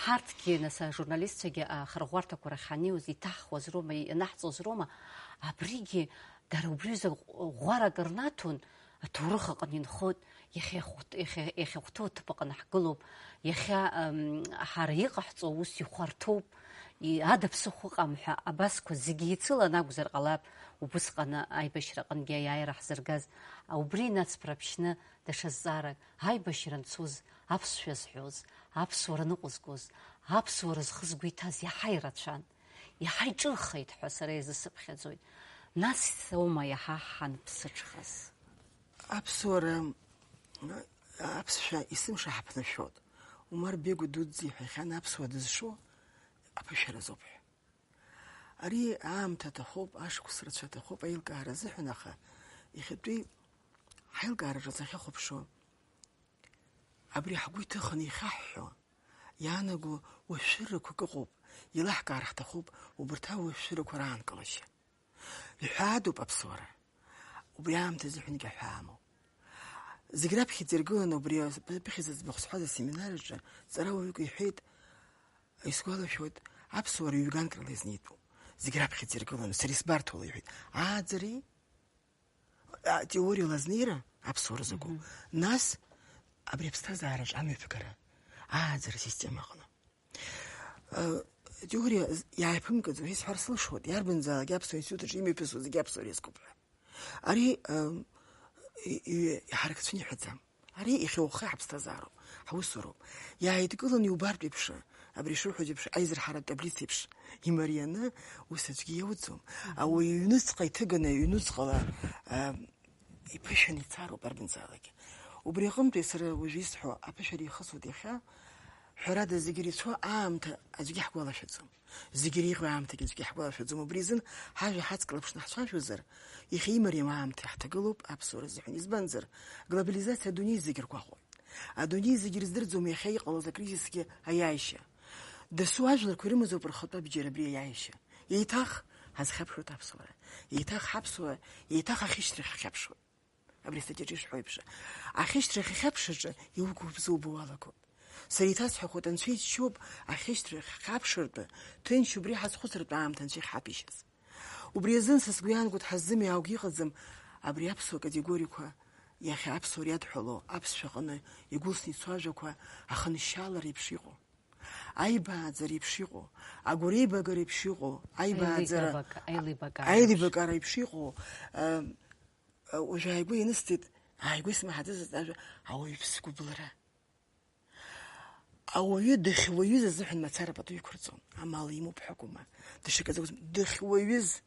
Ҳарҭгьы, нас, ажурналистцәагьы ахырӷәӷәарҭақәа рахь ҳаннеиуаз, иҭаҳхуаз роума, ианаҳҵоз роума, абригьы дара убриазы ӷәӷәарак рнаҭон, аҭоурых аҟны инхоит, иахьа иахәҭ-, иахьа, иахьахәҭоу аҭыԥ аҟны ҳгылоуп, иахьа, ам, ҳара иҟаҳҵо аус ихәарҭоуп, и-, ада ԥсыхәа ыҟам ҳәа абасқәа зегьы еицылан акәзар ҟалап, убысҟан аибашьра аҟынгьы аиааира ҳзыргаз. Убри инацԥраԥшьны даҽа зҵаарак, аибашьра анцоз, аԥсшәа зҳәоз, аԥсуара ныҟәызгоз, аԥсуара зхы згәы иҭаз иаҳа ирацәан, иаҳа иҿыхеит ҳәа сара иазысыԥхьаӡоит. Нас аума иаҳа ҳанԥсыҽхаз? Аԥсуара, аԥсшәа есымша ҳаԥнашәоит. Умар Бегу дуӡӡа иҳәахьан аԥсуа дызшо аԥышәаразоуп ҳәа. Ари аамҭа аҭахуп, ашықәс рацәа аҭахуп аилкаара азыҳәан, аха иахьатәи Ҳаилкаараҿы сахьахәаԥшуа, абри ҳгәы иҭыханы ихьаҳҳәо, иаанаго уашәшәырақәак ыҟоуп, еилаҳкаар ҳҭахуп убарҭ ауашәшәырақәа раанкылашьа. Иҳәаадоуп аԥсуара. Убри аамҭа азыҳәангьы аҳәаа амоуп. Зегь раԥхьаӡа иргыланы убри аԥыхьа зыӡбахә сҳәаз асеминар аҿы ҵарауаҩык иҳәеит, исгәалашәоит, аԥсуара ҩганк рыла изнеитәуп. Зегь раԥхьаӡа иргыланы, сара исбарҭоула иҳәеит. Ааӡареи? Атеориала азнеира аԥсуара закәу, нас абри аԥсҭазаараҿ амҩаԥгара, ааӡара система аҟны. Атеориа иааиԥымкаӡо исҳәар сылшоит, иарбанзаалак аԥсуа институт аҿы имҩаԥысуа зегьы аԥсуара иазкуп ҳәа. Ари, ам, и-, и-, иҳаракцәа ниҳәаӡам. Ари иахьа уаххи ҳаԥсҭазаароуп, ҳусуроуп. Иааидкыланы иубартә еиԥш, абри шуҳәоз еиԥш, аизырҳаратә таблица еиԥш имарианы, ус аӡәгьы иауӡом. Ауаҩы иҩнуҵҟа иҭыганы, иҩнуҵҟала, ам, иԥышәаны ицароуп арбанзаалакгьы. Убри аҟынтәи сара уажәы исҳәо аԥышәара ихысуеит иахьа, ҳәарада, зегь ирацәоу аамҭа аӡәгьы ҳгәалашәаӡом. Зегь иреиӷьу аамҭагьы аӡәгьы ҳгәалашәаӡом. Убри азын ҳажәа ҳацклаԥшны ҳцәажәозар, иахьа имариам аамҭа иаҳҭагылоуп аԥсуара азыҳәан. Избанзар, глобализациа адунеи зегь ргәаҟуеит. Адунеи зегь ирыздырӡом иахьа иҟалаз акризисгьы аиааишьа. Дасу ажәларқәа ирымазоуп рхатәы абџьар абри аиааишьа. Еиҭах ҳазхьаԥшуеит аԥсуара. Еиҭах ҳаԥсуа, еиҭах ахьышьҭрахь ҳхьаԥшуеит. Абри астатиаҿы ишҳәо еиԥш, ахьышьҭрахь ахьаԥшаҿы иугәыбзыӷуа уалагоит. Сара еиҭасҳәахуеит, Анцәа иџьшьоуп ахьышьҭрахь хьаԥшыртә, ҭынч убри ҳазхәыцыртә аамҭа Анцәа иҳаԥишьаз. Убри азын са сгәы иаанагоит, ҳаззымиааугьы ыҟаӡам абри аԥсуа категориақәа, иахьа аԥсуара иадҳәало аԥсшәа аҟны игәылсны ицо ажәақәа ахыншьалара еиԥш иҟоу, аибааӡара еиԥш иҟоу, агәареибагара еиԥш иҟоу, аибааӡара, Аилибака-, аилибакара еиԥш. Аилибакара еиԥш иҟоу, ам, уажә ааигәа ианысҵеит, ааигәа исмаҳаӡазт ажәа, ауаҩԥс гәыблра. Ауаҩы дахьуаҩыз азыҳәан мацара пату иқәырҵон, амал имоуп ҳәа акәыма, даҽакы закәызма, дахьуаҩыз.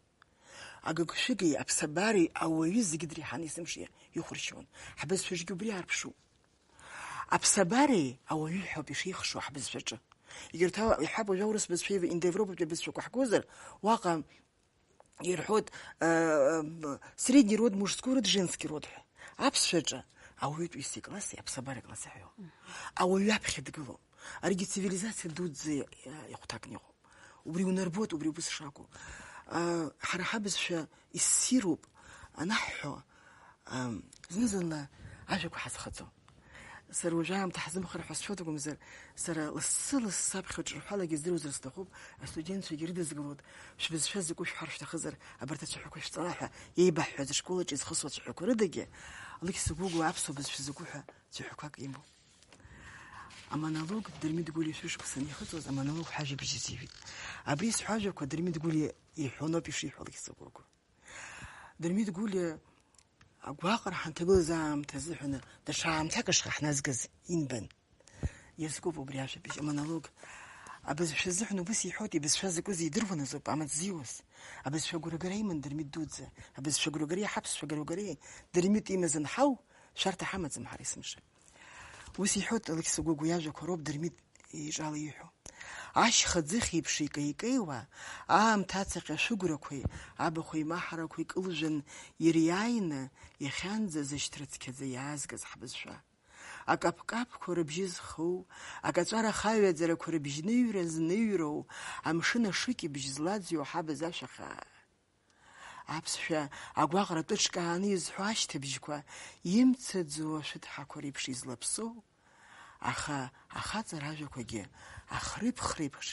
Агыгшәыги аԥсабареи ауаҩы зегьы дреиҳаны есымша ихәыршьуан. Ҳбызшәаҿгьы убри аарԥшуп. Аԥсабареи ауаҩы ҳәоуп ишеихшо ҳбызшәаҿы. Егьырҭ ала, иҳәап, уажәы аурыс бызшәеи индоевропатәи абызшәақәа ҳгозар, уаҟа ирҳәоит, э, э, средний род мужской род, женский род ҳәа. Аԥсшәаҿы ауаҩытәыҩса икласси аԥсабара икласси ҳәа иҟоуп. Ауаҩы аԥхьа дгылоуп. Аригьы цивилизациа дуӡӡа, э, ихәҭакны иҟоуп. Убри унарбоит, убри убыс шакәу. Э, ҳара ҳабызшәа иссируп анаҳҳәо, Ам, зны-зынла ажәақәа ҳазхаҵо. Сара уажәы аамҭа ҳзымхар ҳәа сшәоит акәымзар, сара лассы-лассы аԥхьаҩ ҿырҳәалагьы здыруазар сҭахуп, астудентцәагьы ирыдызгалоит, шәбызшәа закәу шәҳәар шәҭахызар, абарҭ ацәаҳәақәа шәҵара ҳәа еибаҳҳәаз ашкол аҿы изхысуа ацәаҳәақәа рыдагьы, Алықьса Гәыгәуа аԥсуа бызшәа закәу ҳәа цәаҳәақәак имоуп. Амонолог Дырмит Гәлиа шәышықәса анихыҵуаз, амонолог ҳажәабжь азыҩит. Абри сҳәажәақәа Дырмит Гәлиа иҳәоноуп ишиҳәо Алықьса Гәыгәуа. Дырмит Гәлиа агәаҟра ҳанҭагылаз аамҭа азыҳәаны даҽа аамҭак ашҟа ҳназгаз инбан. Иазкуп убри ажәабжь, амонолог. Абызшәа азыҳәан убыс иҳәоит, ибызшәа закәыз идыруан азоуп амаҵ зиуаз. Абызшәа агәрагара иман Дырмит дуӡӡа. Абызшәа агәрагара иҳаԥсшәа агәрагара Дырмит имаз анҳау, шәарҭа ҳамаӡам ҳара есымша. Ус иҳәоит Алықьса Гәыгәуа иажәақәа роуп Дырмит иҿала ииҳәо. Ашьха ӡыхь еиԥш икеикеиуа, аамҭа ацаҟьа ашәыгәрақәеи абахә еимаҳарақәеи кылжәан ириааины, иахьанӡа зышьҭра цқьаӡа иаазгаз ҳбызшәа. Акаԥкаԥқәа рыбжьы зхоу, акаҵәара хаҩаӡарақәа рыбжьныҩра зныҩроу, амшын ашыкьыбжь злаӡҩоу ҳабз ашәа хаа. Аԥсшәа агәаҟра тәы ҿкааны изҳәо ашьҭыбжьқәа имцаӡо ашәҭҳақәа реиԥш излаԥсоу, аха ахаҵара ажәақәагьы ахрыԥхреиԥш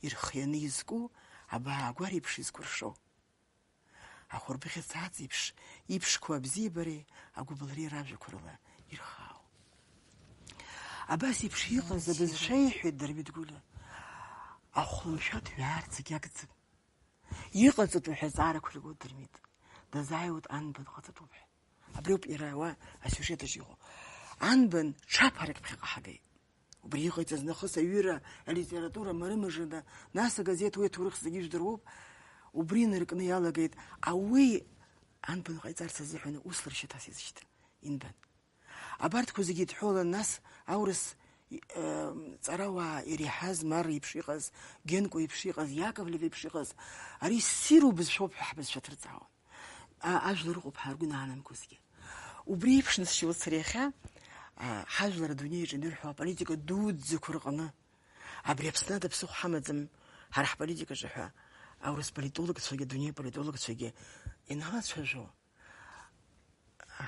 ирхианы изку, абаагәареиԥш изкәыршоу. Ахәырбӷьыц аҵеиԥш иԥшқоу абзиабареи агәыбылреи ражәақәа рыла ирхаау. Абас еиԥш иҟаз абызшәа иҳәеит Дырмит Гәлиа, ахәлымшәа ҭҩаарц егьагӡам. Иҟаҵатәу ҳәа азҵаарақәа иргоит Дырмит. Дазааиуеит анбан ҟаҵатәуп ҳәа. Абриоуп иара уа асиужет аҿы иҟоу. Анбан ҽаԥарак ԥхьаҟа ҳагеит. Убри иҟаиҵаз нахыс аҩыра, алитература марымажаны, нас агазеҭ уи аҭоурых зегьы ижәдыруоуп, убри инаркны иалагеит, ауи анбан ҟаиҵарц азыҳәан ус лыршьа ҭасит зышьҭа. Инбан. Абарҭқәа зегьы идҳәалан, нас аурыс, э, ҵарауаа иреиҳаз Мар иеиԥш иҟаз, Генко иеиԥш иҟаз, Яковлев иеиԥш иҟаз, ари ссиру бызшәоуп ҳәа ҳбызшәа ҭырҵаауан. А-, ажәлар ыҟоуп ҳәа ргәы иаанамгозгьы. Убри еиԥшны сшьоуцар иахьа, а, ҳажәлар адунеи аҿы инырҳәо аполитика дуӡӡақәа рҟны, абри Аԥсны ада ԥсыхәа ҳамаӡам, ҳара ҳполитикаҿы ҳәа, аурыс политологцәагьы, адунеи аполитологцәагьы иналацәажәо,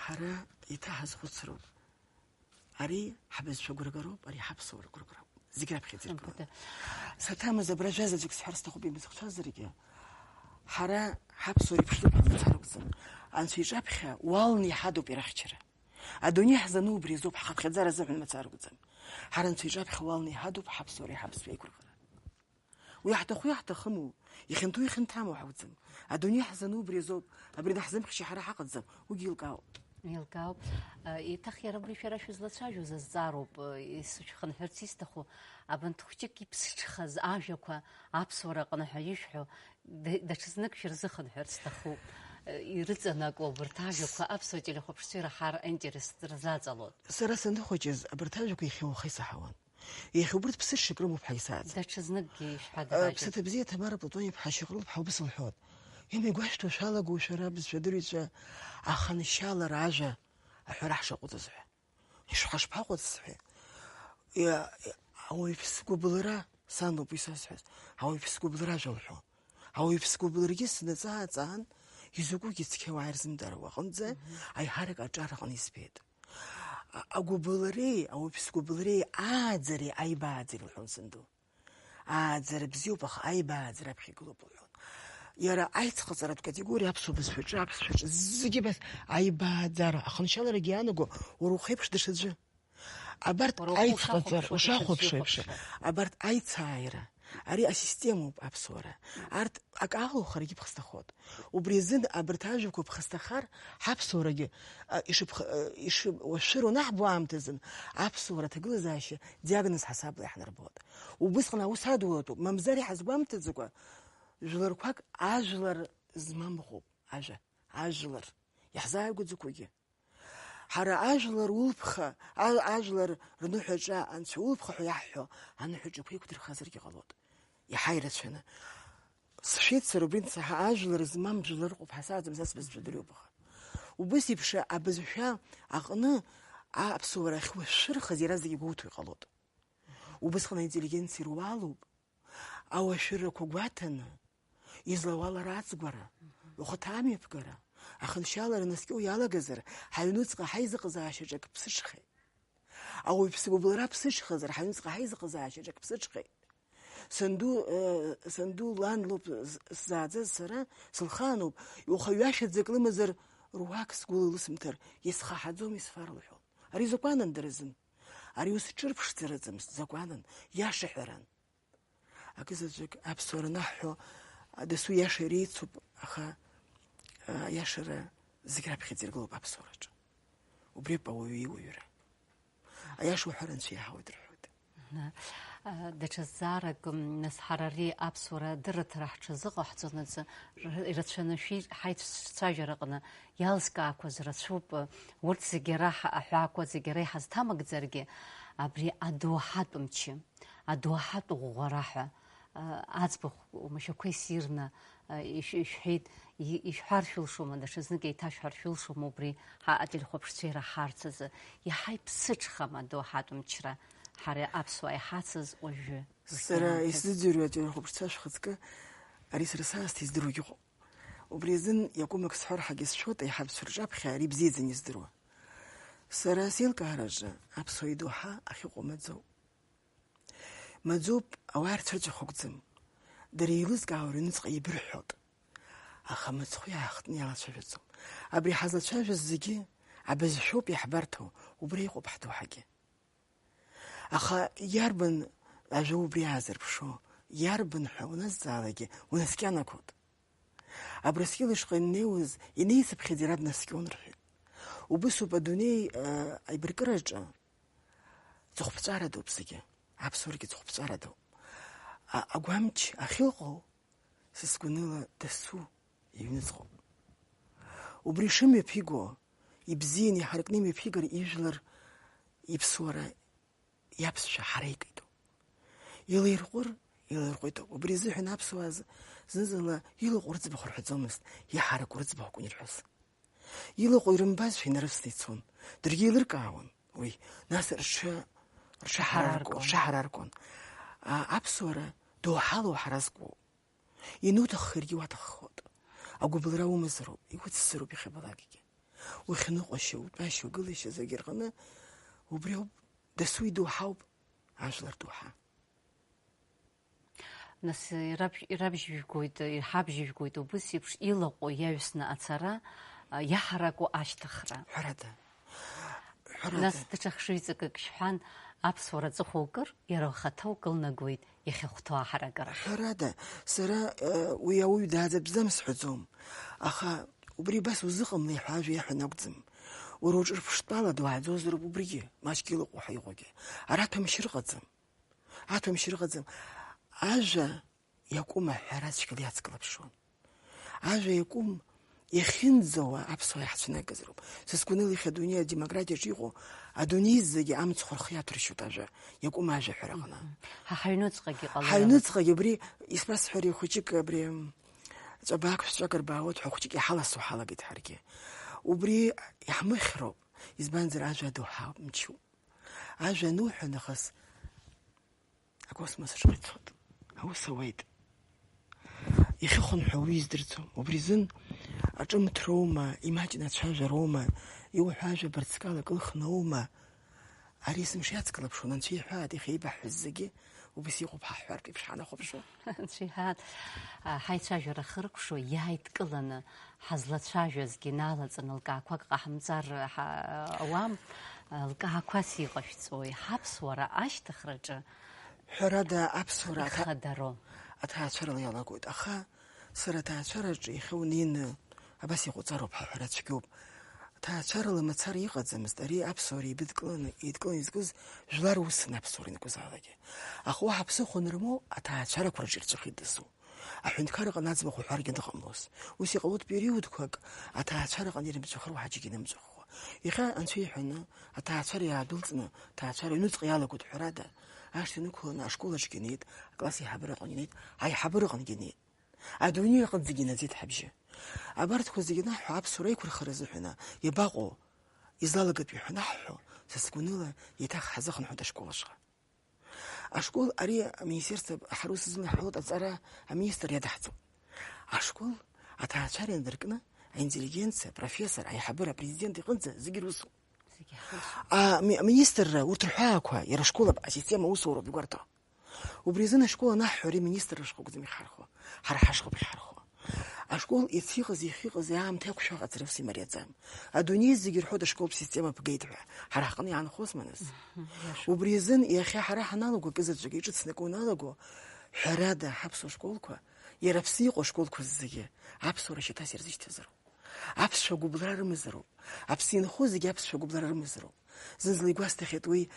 ҳара еиҭаҳазхәыцроуп. Ари ҳбызшәа гәрагароуп, ари ҳаԥсуара гәрагароуп. Зегь раԥхьаӡа иргылан. Саҭамыз абра жәа заҵәык сҳәар сҭахуп, имыцхәцәазаргьы. Ҳара ҳаԥсуара иԥшӡоуп ҳәа мацара акәӡам. Анцәа иҿаԥхьа уалны иҳадуп ирахьчара. Адунеи ҳзану убри азоуп, ҳхыԥхьаӡара азыҳәан мацара акәӡам. Ҳара Анцәа иҿаԥхьа уалны иҳадуп ҳаԥсуара, ҳаԥсуа еиқәырхара. Уи иаҳҭаху иаҳҭахыму, ихьанҭоу ихьанҭаму ҳакәӡам. Адунеи ҳзану убри азоуп, абри даҳзымхьча ҳара ҳаҟаӡам, уигьы еилкаауп. Еилкаауп. Еиҭах иара абри шәара шәызлацәажәоз азҵаароуп, исышәхынҳәырц исҭаху, абанҭ хәҷык иԥсыҽхаз ажәақәа аԥсуара аҟны ҳәа ишәҳәо, д-, даҽазнык шәырзыхынҳәырц сҭахуп. Ирыҵанакуа убарҭ ажәақәа аԥсуа телехәаԥшцәа ираҳар аинтерес рзаҵалоит. Сара саныхәыҷыз абарҭ ажәақәа иахьа уаха исаҳауан. Иахьа убырҭ ԥсыҽшьак рымоуп ҳәа исааӡ. Даҽазнык ишәҳәа. Э, дабажәа? Ԥсаҭа бзиа Ҭамара Платон-иԥҳа Шьаҟрылԥҳа убыс лҳәоит. Имҩагәашәҭо шәалагоу шәара бызшәадырҩцәа аханшьалара ажәа аҳәара ҳшаҟәыҵыз ҳәа. Ишҳашԥаҟәыҵыз ҳәа. Иа-, иа-, ауаҩԥс гәыбылра, сан лоуп уи сазҳәаз, ауаҩԥс гәыбылра ажәа лҳәо. Ауаҩԥс гәыбылрагьы снаҵаа-ҵаан, изакәугьы цқьа уааирзымдыруа аҟынӡа, мгм, аиҳарак аҿар аҟны избеит. А-, агәыбылреи, ауаҩԥс гәыбылреи ааӡареи аибааӡареи лҳәон санду. Ааӡара бзиоуп, аха аибааӡара аԥхьа игылоуп лҳәон. Иара аицҟаҵаратә категориа аԥсуа бызшәаҿы, аԥсшәаҿы зегьы абас аибааӡара, ахыншьаларагьы иаанаго уара ухеиԥш даҽаӡәы. Абарҭ уара ухы аицҟаҵара, ушахәаԥшуа ушахәаԥшуа еиԥш, даҽаӡәы ихәаԥшуа. Абарҭ аицааира, ари асистемоуп аԥсуара. Арҭ акы алухарагьы ԥхасҭахоит. Убри азын абарҭ ажәақәа ԥхасҭахар, ҳаԥсуарагьы, а, ишыԥх-, а, ишыуашәыроу анаҳбо аамҭазын, аԥсуара аҭагылазаашьа диагноз ҳасабла иаҳнарбоит. Убысҟан аус адулатәуп, мамзар иҳазгәамҭаӡакәа, жәларқәак ажәлар змам ыҟоуп, ажәа, ажәлар, иаҳзааигәаӡақәагьы. Ҳара ажәлар улԥха, а-, ажәлар рныҳәаҿа анцәа улԥха ҳәа иаҳҳәо аныҳәаҿақәа иқәдырхазаргьы ҟалоит. Иаҳа ирацәаны. Сшәеит сара убри анцәа, ажәлар змам жәлар ыҟоуп ҳәа сааӡам, са сбызшәа дырҩоуп аха. Убыс еиԥш абызшәа аҟны аԥсуара ахьуашәырхаз иаразнак игәоуҭо иҟалоит. Убысҟан аинтеллигенциа ируалуп, ауашәырақәа гәаҭаны, излауалара аӡбара, ухаҭа амҩаԥгара, ахыншьалара наскьо иалагазар, ҳаҩнуҵҟа ҳаизыҟазаашьаҿ акы ԥсыҽхеит. Ауаҩԥсы гәыбылра ԥсыҽхазар, ҳаҩнуҵҟа ҳаизыҟазаашьаҿ акы ԥсыҽхеит. Санду, э, санду лан лоуп з-, сзааӡаз сара, сылхаануп, иуха ҩашьаӡак лымазар, руак сгәыла илысымҭар, исхаҳаӡом, исфар лҳәон. Ари закәанын дара рзын. Ари ус ҿырԥшӡараӡамызт, закәанын, иашаҳәаран. Акы заҵәык аԥсуара анаҳҳәо, дасу иаша иреицуп, аха, а, аиашара зегь раԥхьаӡа иргылоуп аԥсуараҿы. Убриоуп ауаҩы иуаҩра. Аиаша уҳәар анцәа иаҳауеит рҳәоит. Мгм. А, даҽа зҵаарак, м, нас ҳара ари аԥсуара адырраҭара ҳҽазыҟаҳҵонаҵы, р-, ирацәаны шәи-, ҳаицәцәажәараҟны иалскаақәаз рацәоуп, урҭ зегьы ара ҳа-, аҳәаақәа зегьы ара иҳазҭамыгӡаргьы, абри адоуҳатә мчы. Адоуҳатә ӷәӷәара ҳәа, а, аӡбахә уамашәақәа ссирны, а, ишә-, ишәҳәеит, и-, ишәҳәар шәылшома, даҽазнык еиҭашәҳәар шәылшома, убри ҳа ателехәаԥшцәа ираҳарц азы. Иаҳа иԥсыҽхам адоуҳатә мчра, ҳара аԥсуаа иҳацыз уажәы. Сара исзыӡырҩуа ателехәаԥшцәа шәхаҵкы, ари сара саасҭа издыруагьы ыҟоуп. Убри азын иакәым ак сҳәар ҳәагьы сшәоит, аиҳабацәа рҿаԥхьа ари бзиаӡаны издыруа. Сара сеилкаараҿы аԥсуа идоуҳа ахьыҟоу маӡоуп. Маӡоуп, ауаа рцәырҵәахә акәӡам. Дара еилызкаауа рыҩныҵҟа ибырҳәоит. Аха мыцхәы иаахтны иалацәажәаӡом. Абри ҳазлацәажәаз зегьы абызшәоуп иаҳбарҭоу, убра иҟоуп ҳдоуҳагьы. Аха иарбан ажәа убри аазырԥшуа, иарбан ҳәа уназҵаалакгьы унаскьанақәоит. Абрыскьыл ишҟа иннеиуаз, инеицыԥхьаӡа иара днаскьон рҳәеит. Убысоуп адунеи, а, аибаркыраҿы ҵыхәԥҵәарадоуп зегьы, аԥсуарагьы ҵыхәԥҵәарадоуп. А-, агәамч ахьыҟоу, са сгәаныла, дасу иҩныҵҟоуп. Убри шымҩаԥиго, ибзианы иҳаракны имҩаԥигар ижәлар иԥсуара иаԥсшәа ҳара икитәуп. Илаирҟәыр, илаирҟәит ауп. Убри азыҳәан аԥсуаа з-, зны-зынла илаҟәу рыӡбахә рҳәаӡомызт, иҳараку рыӡбахә акәын ирҳәоз. Илаҟәуа ирымбазшәа инарывсны ицон. Даргьы еилыркаауан уи. Нас рҽы, рҽы Ҳараркуан. Ҳараркуан, рҽы ҳараркуан. А, аԥсуара доуҳала уҳаразкуоуп. Иануҭаххаргьы уаҭаххоит. Агәыбылра умазароуп, иуцзароуп иахьабалакгьы. Ухьныҟәашьа, утәашьа, угылашьа зегьы рҟны убри ауп дасу идоуҳауп ажәлар доуҳа. Нас ирабжь-, ирабжьыжәгоит, иҳабжьыжәгоит убыс еиԥш илаҟәу иаҩсны ацара, а, иаҳараку ашьҭыхра. Ҳәарада. Ҳәарада. Нас даҽа хшыҩҵакык шәҳәан, аԥсуара аҵыхәа укыр, иара лхаҭа укылнагоит иахьахәҭоу аҳаракыра. Ҳәарада, сара, э, уи ауаҩ дааӡатәӡам сҳәаӡом. Аха убри абас узыҟамлеи ҳәа ажәа иаҳәан акәӡам. Уара уҿырԥштәала дуааӡозароуп убригьы, маҷк илаҟәу ҳәа иҟоугьы. Ара аҭәамшьыр ыҟаӡам. Аҭәамшьыр ыҟаӡам. Ажәа иакәым аҳәара цәгьала иацклаԥшуан. Ажәа иакәым иахьынӡауа аԥсуаа иаҳцәынагазароуп. Са сгәаныла иахьа адунеи адемократиаҿы иҟоу адунеи зегьы амцхә рхы иаҭәыршьуеит ажәа иакәым ажәа аҳәараҟны. Мгм. Ҳа ҳаҩныҵҟагьы ҟалоит. Ҳаҩныҵҟагьы абри исбасҳәари хәыҷык абри ҵәабаак шәҵәак рбаауеит ҳәа хәыҷык иҳаласо ҳалагеит ҳаргьы. Убри иаҳмыхьроуп, избанзар ажәа адоуҳа мчуп. Ажәа ануҳәа нахыс акосмос аҿы ицоит. Аус ауеит. Иахьыхынҳәуа уи издырӡом. Убри азын аҿымҭроума, имаҷны ацәажәароума, иуҳәо ажәа барцкала кылхноума, ари есымша иацклаԥшуан, анцәа иҳәаат, иахьа ибаҳҳәаз зегьы убас иҟоуп ҳаҳҳәартә еиԥш ҳанахәаԥшуа. Анцәа иҳәаат, а, ҳаицәажәара хыркәшо иааидкыланы ҳазлацәажәазгьы налаҵаны лкаақәак ҟаҳамҵар, ҳа-, ауам, а, лкаақәас иҟашәҵои ҳаԥсуара ашьҭыхраҿы Ҳәарада, аԥсуара аҭа-, ихадароу. Аҭаацәарала иалагоит, аха сара аҭаацәараҿы иахьа унеины абас иҟоуҵароуп ҳәа ҳәара цәгьоуп. Ҭаацәарала мацара иҟаӡамызт, ари аԥсуара еибыдкыланы, еидкыланы изкыз жәлар усын аԥсуара ианакәызаалакгьы. Аха уаҳа ԥсыхәа анырмоу аҭаацәарақәа рҿы ирҵәахит дасу. Аҳәынҭқарраҟны аӡбахә уҳәаргьы дыҟамлоз. Ус иҟалоит периодқәак аҭаацәараҟны ирымҵәахыр уаҳа џьаргьы инымҵәахуа. Иахьа анцәа иҳәаны, аҭаацәара иаадәылҵны, ҭаацәара аҩныҵҟа иалагоит ҳәарада, ашҭа инықәланы ашкол аҿгьы неит, акласс аиҳабыраҟынгьы неит, аиҳабыраҟынгьы неит. Адунеи аҟынӡагьы инаӡеит ҳабжьы. Абарҭқәа зегьы анаҳҳәо аԥсуара аиқәырхара азыҳәан иабаҟоу, излалагатәи ҳәа анаҳҳәо, са сгәаныла, еиҭах ҳазыхынҳәуеит ашкол ашҟа. Ашкол ари аминистерство ҳара ус изынаҳҳәалоит аҵара аминистр иадаҳҵо. Ашкол аҭаацәара ианадыркны, аинтеллигенциа, апрофессор, аиҳабыра, апрезидент иҟынӡа зегьы русуп. Зегьы ҳусуп. А, ми-, аминистрра урҭ рҳәаақәа иара ашкол ап-, асистема аусуроуп игәарҭо. Убри азын ашкол анаҳҳәо ари аминистрра шҟа акәӡам ихархәо, ҳара ҳашҟоуп ихархәо. Ашкол иацы иҟаз, иахьа иҟаз аамҭа иақәшәо аҟаҵара ус имариаӡам. Адунеи зегьы ирҳәоит ашколтә система ԥгеит ҳәа. Ҳара ҳҟны иаанхозма нас? Мгм, иашоуп. Убри азын иахьа ҳара ҳаналаго акы заҵәык иҿыцны акы уналаго, ҳәарада, ҳаԥсуа школқәа, иара аԥсы иҟоу ашколқәа зегьы аԥсуара шьаҭас ирзышьҭазароуп. Аԥсшәа гәыбылра рымазароуп. Аԥсы инхо зегьы аԥсшәа гәыбылра рымазароуп. Зынӡала игәасҭахьеит уи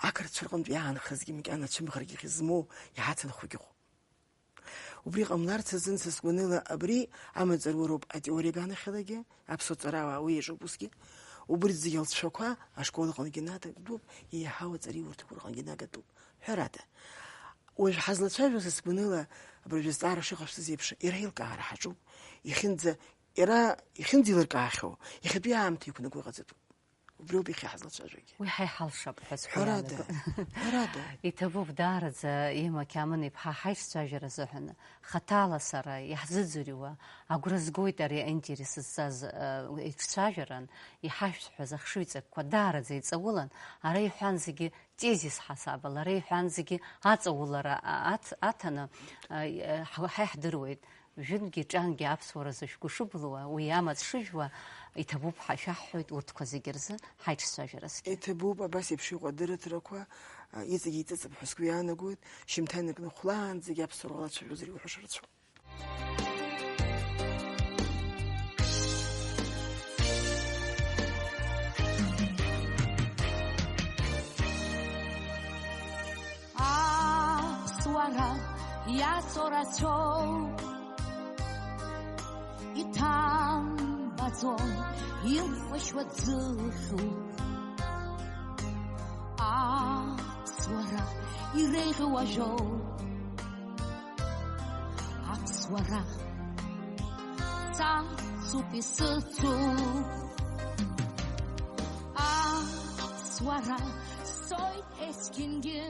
ақырҭцәа рҟынтә иаанхазгьы макьана ацәымӷрагьы змоу иҳацынхогьы ыҟоуп. Убри ҟамларц азын са сгәаныла абри амаҵ руроуп атеориа аганахьалагьы, аԥсуа ҵарауаа уи иаҿуп усгьы. Убырҭ зегьы алҵшәақәа ашкол аҟынгьы нагатәуп, еиҳау аҵариурҭақәа рҟынгьы нагатәуп. Ҳәарада, уажә ҳазлацәажәо са сгәаныла абыржәы азҵаара шыҟашәҵаз еиԥш, иара илкаара ҳаҿуп, ихьынӡа, иара ихьынӡеилыркаахьоу, иахьатәи аамҭа иқәнаго иҟаҵатәуп. Убриоуп иахьа ҳазлацәажәогьы. Уи ҳа иҳалшап ҳәа сгәы Ҳәарада, иаанагоит. Ҳәарада. Иҭабуп даараӡа Ема Қьамын-иԥҳа ҳаицәажәара азыҳәан. Хаҭала сара иаҳзыӡырҩуа, агәра згоит ари аинтерес зҵаз, э, еиҿцәажәаран, иҳашәҳәаз ахшыҩҵакқәа даараӡа иҵаулан, ара иҳәан зегьы тезис ҳасабала, ара иҳәан зегьы аҵаулара, а-, аҭ-, аҭаны, а, ҳа, ҳа иаҳдыруеит. Жәытәгьы ҿангьы аԥсуара зышәгәышыблуа, уи амаҵ шыжәуа, иҭабуп ҳәа шәаҳҳәоит урҭқәа зегьы рзы ҳаиҿцәажәаразгьы. Иҭабуп абас еиԥш иҟоу адырраҭарақәа, а, иҵегь еиҵыҵып ҳәа сгәы иаанагоит, шьымҭа инаркны хәлаанӡагьы аԥсуара уалацәажәозар иуҳәашарацы. Аԥсуара иацу рацәоуп, иҭамбаӡом, имхәашьуа ӡыхьуп. Аԥсуара иреиӷьу ажәоуп. Аԥсуара сацуп исыцу. Уара соит есқьынгьы.